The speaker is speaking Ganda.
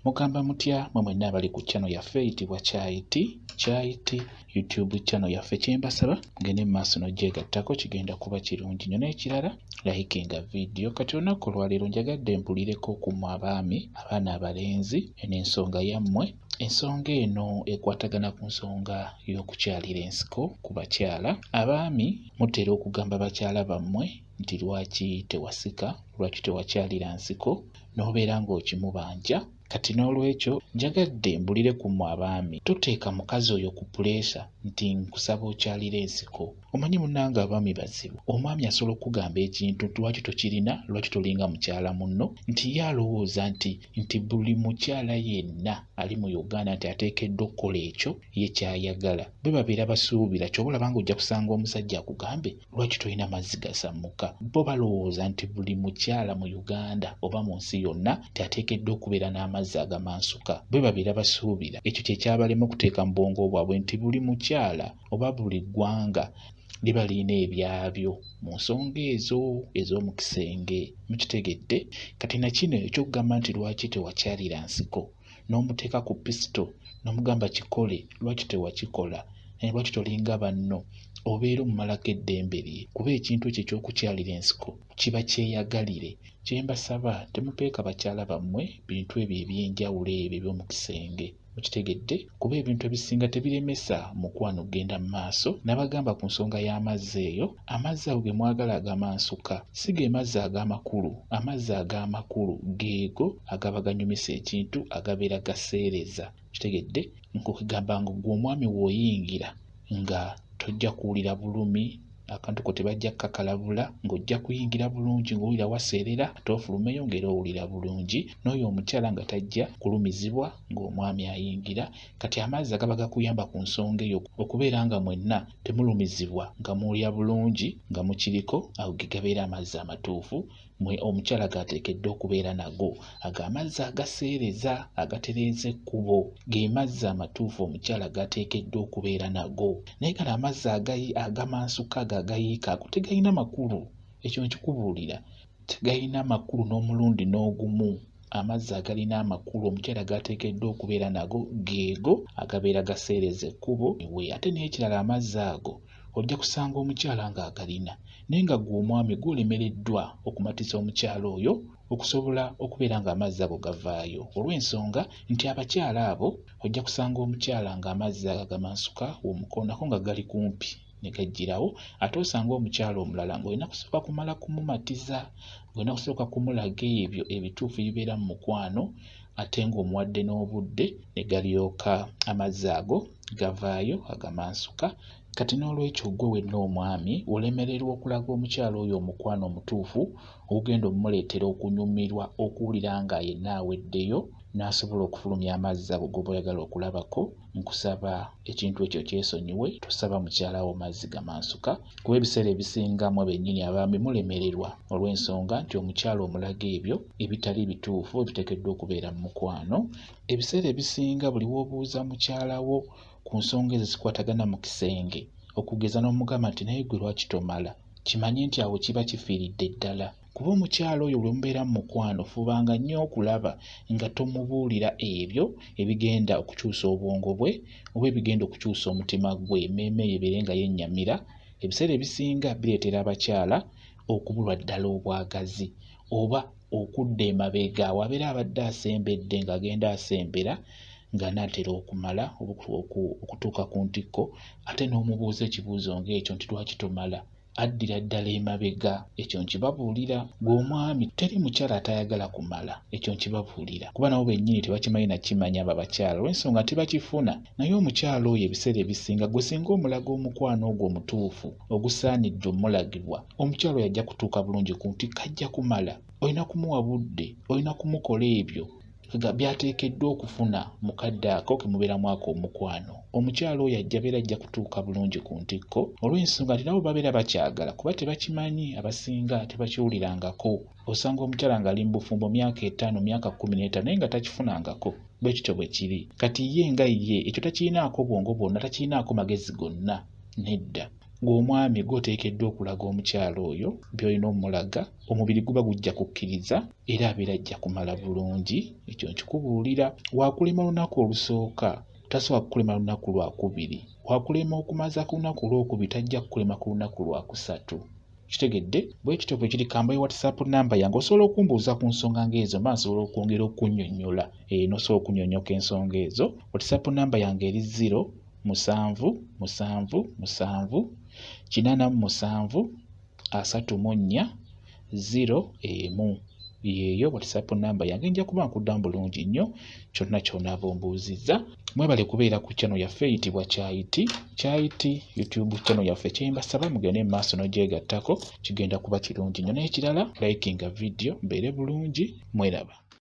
Mugamba mutya mwe mwenna abali ku channel yaffe eyitibwa Kyayi Tea, Kyayi Tea YouTube channel yaffe. Kyembasaba mugende mu maaso n'ogyegattako, kigenda kuba kirungi nnyo. N'ekirala, likinga vidiyo. Kati olunaku olwaleero njagadde mpulireko ku mmwe abaami, abaana abalenzi, eno ensonga yammwe. Ensonga eno ekwatagana ku nsonga y'okukyalira ensiko ku bakyala. Abaami mutera okugamba bakyala bammwe nti lwaki tewasika, lwaki tewakyalira nsiko, n'obeera ng'okimubanja. Kati n'olwekyo njagadde mbulire ku mmwe abaami, toteeka mukazi oyo ku puleesa nti nkusaba okyalire ensiko. Omanyi munnange abaami bazibu. Omwami asobola okukugamba ekintu nti lwaki tokirina, lwaki tolinga mukyala munno, nti ye alowooza nti nti buli mukyala yenna ali mu Uganda nti ateekeddwa okukola ekyo ye ky'ayagala. Bo babeera basuubira, ky'oba olaba ng'ojja kusanga omusajja akugambe lwaki tolina mazzi gasammuka. Bo balowooza nti buli mukyala mu Uganda oba mu nsi yonna nti ateekeddwa okubeera n'amazzi agamansuka. Bwe babeera basuubira. Ekyo kye kyabalema okuteeka mu bwongo bwabwe nti buli mukyala oba buli ggwanga liba lirina ebyabyo mu nsonga ezo ez'omu kisenge. Mukitegedde? Kati na kino eky'okugamba nti lwaki tewakyalira nsiko n'omuteeka ku pisito n'omugamba kikole, lwaki tewakikola, lwaki tolinga banno, obeera omumalako eddembe lye kuba ekintu ekyo eky'okukyalira ensiko kiba kyeyagalire. Kye mbasaba temupeeka bakyala bammwe bintu ebyo eby'enjawulo ebyo eby'omu kisenge. Mukitegedde? Kuba ebintu ebisinga tebiremesa mukwano kugenda mu maaso. Nabagamba ku nsonga y'amazzi eyo, amazzi ago ge mwagala agamansuka si ge mazzi ag'amakulu. Amazzi ag'amakulu geego agaba ganyumisa ekintu, agabeera gaseereza. Okitegedde? Nkugamba nga ggwe omwami w'oyingira nga tojja kuwulira bulumi, akantu ko tebajja kukakalabula, ng'ojja kuyingira bulungi ng'owulira waseerera ate ofulumeyo ng'era owulira bulungi, n'oyo omukyala nga tajja kulumizibwa ng'omwami ayingira. Kati amazzi agaba gakuyamba ku nsonga eyo okubeera nga mwenna temulumizibwa nga muwulira bulungi nga mukiriko, ago ge gabeera amazzi amatuufu mwe omukyala g'ateekeddwa okubeera nago. Ago amazzi agaseereza, agatereeza ekkubo, ge mazzi amatuufu omukyala g'ateekeddwa okubeera nago. Naye gano amazzi agamansuka ago agayiika ago tegalina makulu, ekyo nkikubuulira. Tegalina makulu n'omulundi n'ogumu. Amazzi agalina amakulu omukyala g'ateekeddwa okubeera nago geego agabeera gaseereza ekkubo. Ate n'ekirala amazzi ago ojja kusanga omukyala ng'agalina naye nga ggwe omwami ggwe olemereddwa okumatiza omukyala oyo okusobola okubeera ng'amazzi ago gavaayo olw'ensonga nti abakyala abo ojja kusanga omukyala ng'amazzi ago agamansuka w'omukoonako nga gali kumpi ne gajjirawo ate osange omukyala omulala ng'olina kusooka kumala kumumatiza ng'olina kusooka kumulaga ebyo ebituufu ebibeera mu mukwano ate ng'omuwadde n'obudde ne galyoka amazzi ago gavaayo agamansuka. Kati n'olwekyo ggwe wenna omwami olemererwa okulaga omukyala oyo omukwano omutuufu ogugenda omumuleetera okunyumirwa okuwulira nga yenna aweddeyo n'asobola okufulumya amazzi ago g'oba oyagala okulabako. Nkusaba ekintu ekyo okyesonyiwe, tosaba mukyala wo mazzi gamansuka kuba ebiseera ebisinga mmwe bennyini abaami mulemererwa olw'ensonga nti omukyala omulaga ebyo ebitali bituufu ebiteekeddwa okubeera mu mukwano. Ebiseera ebisinga buli w'obuuza mukyala wo ku nsonga ezo ezikwatagana mu kisenge okugeza n'omugamba nti naye ggwe lwaki tomala, kimanye nti awo kiba kifiiridde ddala. Kuba omukyala oyo lwe mubeera mu mukwano fubanga nnyo okulaba nga tomubuulira ebyo ebigenda okukyusa obwongo bwe oba ebigenda okukyusa omutima gwe, emmeeme ye ebeere nga yennyamira. Ebiseera ebisinga bireetera abakyala okubulwa ddala obwagazi oba okudda emabega w'abeera abadde asembedde ng'agenda asembera ng'anaatera okumala oba okutuuka ku ntikko ate n'omubuuza ekibuuzo ng'ekyo nti lwaki tomala? Addira ddala emabega. Ekyo nkibabuulira. Ggwe omwami, teri mukyala atayagala kumala. Ekyo nkibabuulira. Kuba nabo bennyini tebakimanyi na kukimanya abo abakyala, olw'ensonga tebakifuna. Naye omukyala oyo ebiseera ebisinga ggwe singa omulaga omukwano ogwo omutuufu ogusaanidde omulagibwa, omukyala oyo ajja kutuuka bulungi ku ntikko, ajja kumala. Olina kumuwa budde, olina kumukola ebyo by'ateekeddwa okufuna mu kadde ako ke mubeeramu ak'omukwano. Omukyala oyo ajja beera ajja kutuuka bulungi ku ntikko olw'ensonga nti nabo babeera bakyagala kuba tebakimanyi, abasinga tebakiwulirangako. Osanga omukyala ng'ali mu bufumbo myaka etaano, myaka 15 naye nga takifunangako. Bwe kityo bwe kiri. Kati ye nga ye ekyo takirinaako bwongo bwonna, takirinaako magezi gonna. Nedda. Ng'omwami gw'oteekeddwa okulaga omukyala oyo by'olina omulaga, omubiri guba gujja kukkiriza era abeera ajja kumala bulungi. Ekyo nkikubuulira. Waakulema olunaku olusooka, tasobola kukulema lunaku lwakubiri. Waakulema okumaza ku lunaku olwokubiri, tajja kukulema ku lunaku lwakusatu. Kitegedde? Bwe kityo bwe kiri. Kambawe WhatsApp namba yange, osobola okumbuuza ku nsonga ng'ezo, mba nsobola okwongera okunnyonnyola n'osobola okunnyonnyoka ensonga ezo. WhatsApp namba yange eri 0 7 7 7 87 34 0 1. Yeeyo WhatsApp namba yange, nja kuba nkuddamu bulungi nnyo kyonna ky'onaaba ombuuzizza. Mwebale kubeera ku channel yaffe eyitibwa Kyayiti, Kyayiti YouTube channel yaffe. Kye mbasaba mugende mu maaso n'ogyegattako, kigenda kuba kirungi nnyo. N'ekirala, likinga video, mbeere bulungi, mweraba.